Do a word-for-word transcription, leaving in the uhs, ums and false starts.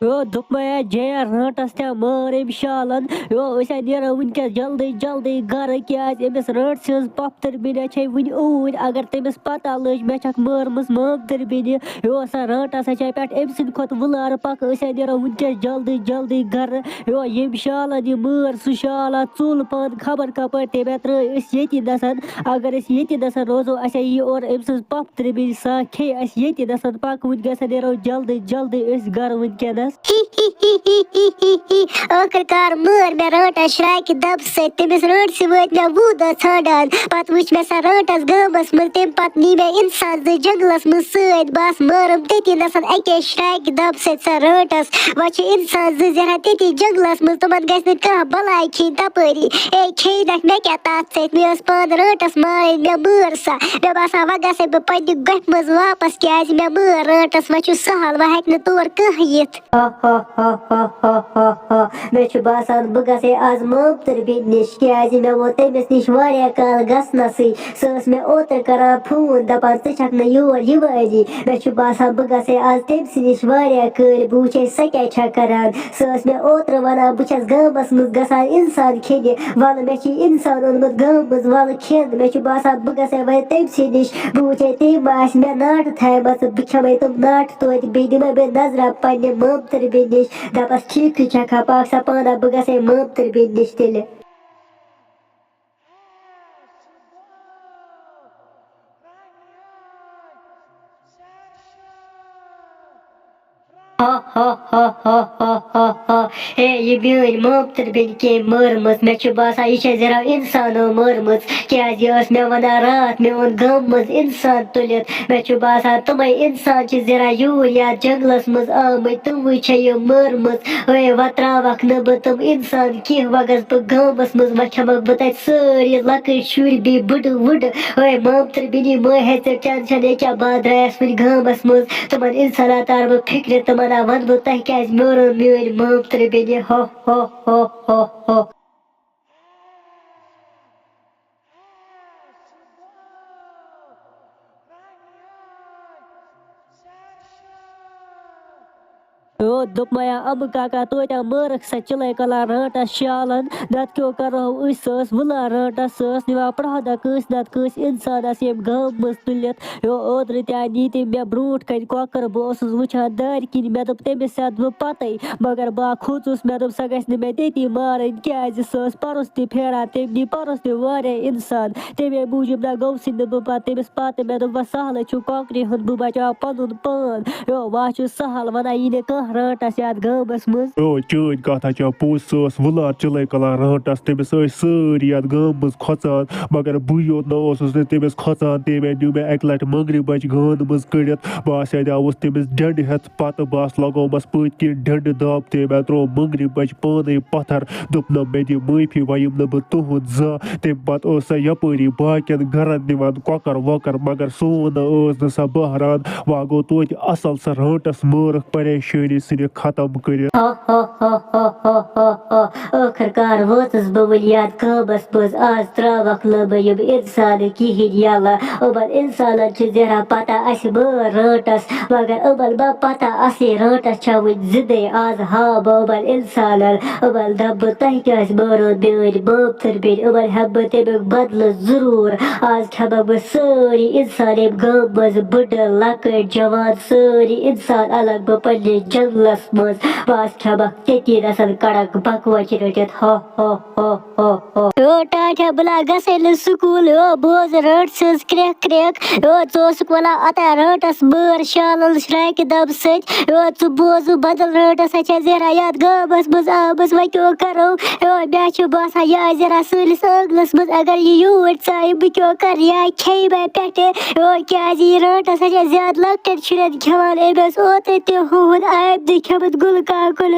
U دوٚپمَے جیا، رانٛٹَس تہِ مٲر أمۍ شالَن۔ یو أسۍ ہا نیرو وٕنکٮ۪س جلدی جلدی گَرٕ، کیٛازِ أمِس رانٛٹہٕ سٕنٛز پۄپھتٕر بیٚنہِ چھے وٕنہِ اوٗرۍ۔ اگر تٔمِس پَتہ لٔج مےٚ چھَکھ مٲرمٕژ مامتٕر بیٚنہِ، یو سا رانٛٹَس ہا چھے پٮ۪ٹھ أمۍ سٕنٛدِ کھۄتہٕ وُلارٕ۔ پَکھ أسۍ ہا نیرو وٕنکٮ۪س جلدی جلدی گَرٕ۔ یو ییٚمۍ شالَن یہِ مٲر، سُہ شالا ژوٚل پانہٕ خبر کَپٲرۍ، تٔمۍ ہا ترٛٲے أسۍ ییٚتی نَسَن۔ اگر أسۍ ییٚتہِ نَسَن روزو، اَسہِ ہا یی اورٕ أمۍ سٕنٛز پۄپھ ترٛےٚ بیٚیہِ سا کھے اَسہِ ییٚتہِ نَسَن۔ پَکھ وٕنکٮ۪س ہا نیرو جلدی جلدی أسۍ گَرٕ وٕنکٮ۪نَس۔ ٲخٕر کار مٲر مےٚ رانٛٹَس شرٛاکہِ دَبہٕ سۭتۍ۔ تٔمِس رانٛٹسہِ وٲتۍ مےٚ وُہ دۄہ ژھانٛڈان۔ پَتہٕ وٕچھ مےٚ سۄ رانٛٹَس گامَس منٛز۔ تَمہِ پَتہٕ نی مےٚ اِنسان زٕ جنٛگلَس منٛز سۭتۍ۔ بَس مٲرٕم تٔتی نَسَن اَکے شرٛاکہِ دَبہٕ سۭتۍ سۄ رانٛٹَس۔ وۄنۍ چھِ اِنسان زٕ زِہرا تٔتی جنٛگلَس منٛز، تِمَن گژھِ نہٕ کانٛہہ بَلاے کھیٚنۍ تَپٲری۔ اے کھیٚیہِ نَکھ مےٚ کیٛاہ تَتھ سۭتۍ؟ مےٚ ٲس پانہٕ رانٛٹَس مارٕنۍ، مےٚ مٲر سۄ۔ مےٚ باسان، وۄنۍ گژھَے بہٕ پنٛنہِ گۄپھِ منٛز واپَس، کیٛازِ مےٚ مٲر رانٛٹَس۔ وۄنۍ چھُ سہل، وۄنۍ ہیٚکہِ نہٕ تور کانٛہہ یِتھ۔ ہا ہا ہا ہا ہا ہا ہا۔ مےٚ چھُ باسان، بہٕ گژھَے آز مامتٕر بیٚنہِ نِش، کیٛازِ مےٚ ووت تٔمِس نِش واریاہ کال گژھنَسٕے۔ سۄ ٲس مےٚ اوترٕ کران فون، دَپان، "ژٕ چھَکھ نہٕ یور یِوٲنی۔" مےٚ چھُ باسان، بہٕ گژھَے آز تٔمۍ سٕے نِش واریاہ کٲلۍ، بہٕ وٕچھَے سۄ کیٛاہ چھےٚ کران۔ سۄ ٲس مےٚ اوترٕ وَنان، "بہٕ چھَس گامَس منٛز گژھان اِنسان کھیٚنہِ، وَلہٕ مےٚ چھُ اِنسان اوٚنمُت گامہٕ منٛز، وَلہٕ کھٮ۪ن۔" مےٚ چھُ باسان، بہٕ گژھَے وۄنۍ تٔمۍ سٕے نِش، بہٕ وٕچھَے تٔمۍ ما آسہِ مےٚ ناٹہٕ تھایمَژٕ، بہٕ کھٮ۪مَے تِم ناٹہٕ توتہِ، بیٚیہِ دِمَے بہٕ نظرہ پنٛنہِ مامتٕر بیٚنہِ نِش، دَپَس، "ٹھیٖکھٕے چھَکھا، پاک سا پانہ، بہٕ گژھَے مامتٕر بیٚنہِ نِش تیٚلہِ۔" ہا ہا ہا ہا ہا ہا ہا۔ ہے، یہِ میٲنۍ مامتٕر بیٚنہِ کیٚمۍ مٲرمٕژ۔ مےٚ چھُ باسان، یہِ چھےٚ زِرا اِنسانو مٲرمٕژ، کیٛازِ یہِ ٲس مےٚ وَنان راتھ، مےٚ اوٚن گامہٕ منٛز اِنسان تُلِتھ۔ مےٚ چھُ باسان، تِمَے اِنسان چھِ زِرا یوٗرۍ یَتھ جنٛگلَس منٛز آمٕتۍ، تِموٕے چھےٚ یہِ مٲرمٕژ۔ ہے، وۄنۍ ترٛاوَکھ نہٕ بہٕ تِم اِنسان کینٛہہ، وۄنۍ گژھٕ بہٕ گامَس منٛز، وۄنۍ کھٮ۪مَکھ بہٕ تَتہِ سٲری لۄکٕٹۍ شُرۍ بیٚیہِ بٕڈٕ وٕڈٕ۔ ہے مامتٕر بیٚنی، مہٕ ہے ژٕ ٹٮ۪نشَن، ییٚکیٛاہ بہٕ درٛایَس وٕنہِ گامَس منٛز، تِمَن اِنسانَن تارٕ بہٕ فِکرِ، تِمَن ہا وَنہٕ بہٕ تۄہہِ کیٛازِ میورُن میٛٲنۍ مامتٕر بیٚنہِ، ہو ہو ہو ہو ہو۔ یو دوٚپمَے، اَمہٕ کاکا، توتہِ مٲرٕکھ سۄ چِلَے کَلان رانٛٹَس شالَن، نَتہٕ کیٛاہ کَرو أسۍ؟ سۄ ٲس وٕلان رانٛٹَس، سۄ ٲس نِوان پرٛٮ۪تھ دۄہ کٲنٛسہِ نَتہٕ کٲنٛسہِ اِنسانَس ییٚمہِ گامہٕ منٛز تُلِتھ۔ یو اوترٕ تہِ آے نی تٔمۍ مےٚ برٛونٛٹھ کَنہِ کۄکَر، بہٕ اوسُس وٕچھان دارِ کِنۍ، مےٚ دوٚپ، "تٔمِس سا دوٚپ پَتَے"، مگر بہٕ ہا کھوٗژُس، مےٚ دوٚپ، "سۄ گژھِ نہٕ مےٚ تٔتی مارٕنۍ"، کیٛازِ سۄ ٲس پَرُس تہِ پھیران، تٔمۍ نی پَرُس تہِ واریاہ اِنسان۔ تَمے موٗجوٗب نہ گوٚوسٕے نہٕ بہٕ پَتہٕ تٔمِس پَتہٕ۔ مےٚ دوٚپ، "وۄنۍ سہلٕے چھُ، کۄکرِ ہُنٛد بہٕ بچاو پَنُن پان۔" یو، وۄنۍ چھُ سہل وَنان، یی نہٕ کانٛہہ رانٛٹَس یَتھ گامَس منٛز۔ یو، چٲنۍ کَتھ ہا چھےٚ پوٚز، سۄ ٲس وٕلار چِلَے کَلان رانٛٹَس، تٔمِس ٲسۍ سٲری یَتھ گامہٕ منٛز کھۄژان، مگر بٕے یوت نہ اوسُس نہٕ تٔمِس کھۄژان۔ تٔمۍ ہا نیوٗ مےٚ اَکہِ لَٹہِ مۄنٛگرِ بَچہِ گانہٕ منٛز کٔڑِتھ، بہٕ ہا سیدیاوُس تٔمِس ڈٮ۪نٛڈِ ہٮ۪تھ، پَتہٕ بَس لَگومَس پٔتۍ کِنۍ ڈٮ۪نٛڈِ دَب، تٔمۍ ہا ترٛوو مۄنٛگرِ بَچہِ پانَے پَتھر۔ دوٚپنم، "مےٚ دِ معٲفی، وۄنۍ یِم نہٕ بہٕ تُہُنٛد زانٛہہ۔" تَمہِ پَتہٕ ٲس سۄ یَپٲری باقیَن گَرَن نِوان کۄکَر وۄکَر، مگر سون نہ ٲس نہٕ سۄ بہران۔ وۄنۍ گوٚو توتہِ اَصٕل، سۄ رانٛٹَس مٲرٕکھ، پریشٲنی ژھٕنِکھ ختم کٔرِتھ۔ ہا ہا ہا ہا ہا ہا ہا۔ ٲخٕر کار وٲژٕس بہٕ وٕنہِ یَتھ گامَس منٛز۔ آز ترٛاوَکھ نہٕ بہٕ یِم اِنسانہٕ کِہیٖنۍ یَلہٕ۔ یِمَن اِنسانَن چھِ زِہرا پَتہ اَسہِ مٲر رانٛٹَس، مگر یِمَن ما پَتہ اَصلی رانٛٹَس چھا وٕنہِ زِندَے۔ آز ہاو بہٕ یِمَن اِنسانَن، یِمَن دَپہٕ بہٕ، "تۄہہِ کیٛازِ مٲرو میٛٲنۍ مامتٕر بیٚنہِ؟" یِمَن ہٮ۪مہٕ بہٕ تَمیُک بدلہٕ ضروٗر۔ آز کھٮ۪مَکھ بہٕ سٲری اِنسان ییٚمہِ گامہٕ منٛز، بٕڈٕ، لۄکٕٹۍ، جوان، سٲری اِنسان اَنَکھ بہٕ پنٛنِس جنٛگلَس منٛز۔ بہٕ آز کھٮ۪مَکھ تٔتی نَسَن، کَڑَکھ بَکوَچہِ رٔٹِتھ۔ ہا ہا ہا ہا ہا۔ یو ٹاٹھا، بہٕ لا گژھے نہٕ سکوٗل۔ یو بوز رٲٹ سٕنٛز کرٛٮ۪کھ کرٛٮ۪کھ۔ یو ژٕ اوسُکھ وَنان اوٚتام رٲٹَس مٲر شالَن شرٛاکہِ دَبہٕ سۭتۍ۔ یو ژٕ بوز وۄنۍ بدل رٲٹَس، سۄ چھےٚ زیرا یَتھ گامَس منٛز آمٕژ، وۄنۍ کیٛاہ کَرو؟ یو مےٚ چھُ باسان یہِ آسہِ زیرا سٲنِس آنٛگنَس منٛز، اگر یہِ یوٗرۍ ژایہِ بہٕ کیٛاہ کَرٕ؟ یا کھیٚیہِ مےٚ پٮ۪ٹھٕ۔ یو کیٛازِ یہِ رٲٹَس، سۄ چھےٚ زیادٕ لۄکٹٮ۪ن شُرٮ۪ن کھٮ۪وان۔ أمۍ ٲس اوترٕ تہِ ہُہُنٛد آمہِ دۄہ کھیوٚمُت گُلہٕ کاکُل۔